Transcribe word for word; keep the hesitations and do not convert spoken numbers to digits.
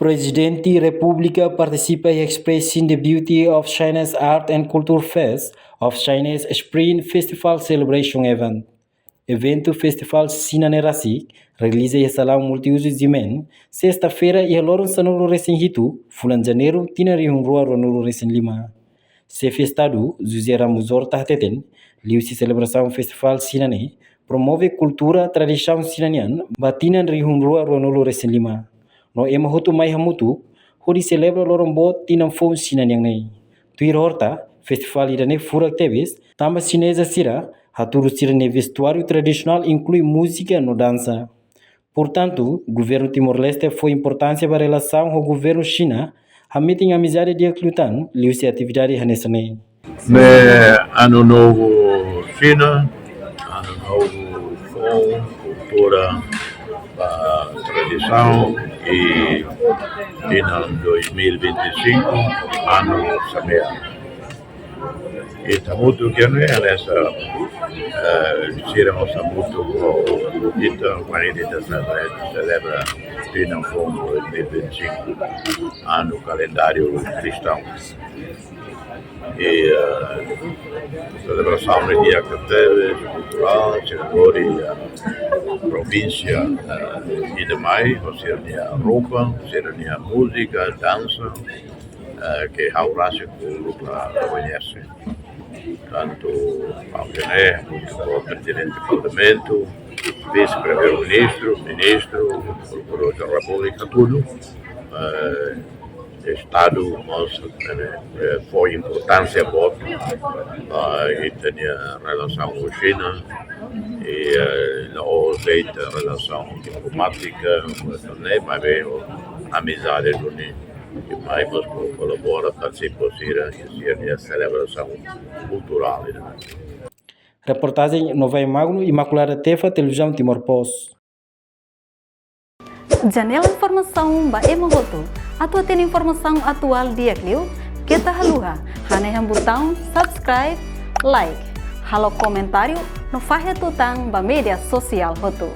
Prezidente Repúblika partisipa iha Expressing the Beauty of China's Art and Culture Fest of China's Spring Festival Celebration Event. Eventu Festival Xina ne'e rasik realiza iha Salaun Multiuzu Ximen, sesta-feira iha loron sanulu-resin-hitu, fulan Janeiru, tinan rihun rua ruanulu-resin-lima. Xefe Estadu, José Ramos Horta hateten, liuhusi selebrasaun Festival Xina ne'e promove kultura tradisaun Xina nian ba tinan rihun rua ruanulu-resin-lima. No ema hotu mai hamutuk hodi selebra loron boot tinan foun Xina nian ne'e. Tuir Horta, festival ida-ne'e furak tebes, tanba xineza sira hatudu sira-nia vestuáriu tradisionál, inklui múzika no dansa. Portantu, governu Timor-Leste fó importánsia ba relasaun ho governu Xina, hametin amizade di'ak liután, liuhusi atividade hanesan ne'e. Ne'e Ano Novo Xina, Ano Novo foun, kultura, ba tradisaun, i tinan dois mil e vinte e cinco, anu samea. Ita hamutuk iha ne'e, hanesan, eh, sira mós hamutuk ho ita, mai ita selebra, selebra tinan foun dois mil e vinte e cinco, anu kalendáriu kristaun. I, eh, selebrasaun ne'e di'ak tebes, kulturál, sira lori, eh, provínsia, eh, ida mai, ho sira-nia roupa, sira-nia múzika, dansa, eh, ke ha'u rasik uluk la koñese. Tantu, ha'u iha ne'e, hamutuk ho Prezidente Parlamentu, Vise-Primeiru-Ministru, Ministru, Prokuradór-Jerál Repúblika, hatudu, eh, Estadu mós, eh, eh, fó importánsia boot ba ita-nia relasaun ho Xina, i, eh, la'ós de'it relasaun diplomátika, ne'e, maibé amizade duni, i mai mós kolabora, partisipa sira, i sira-nia selebrasaun kulturál, ne'e. Reportajen Novae Magno, Imaculada Tefa, Televizaun Timor Post. Janela informasaun ba ema hotu. Atu hatene informasaun atuál di'ak liu, keta haluha hanehan butaun subscribe, like, halo komentáriu no fahe tutan ba média sosiál hotu.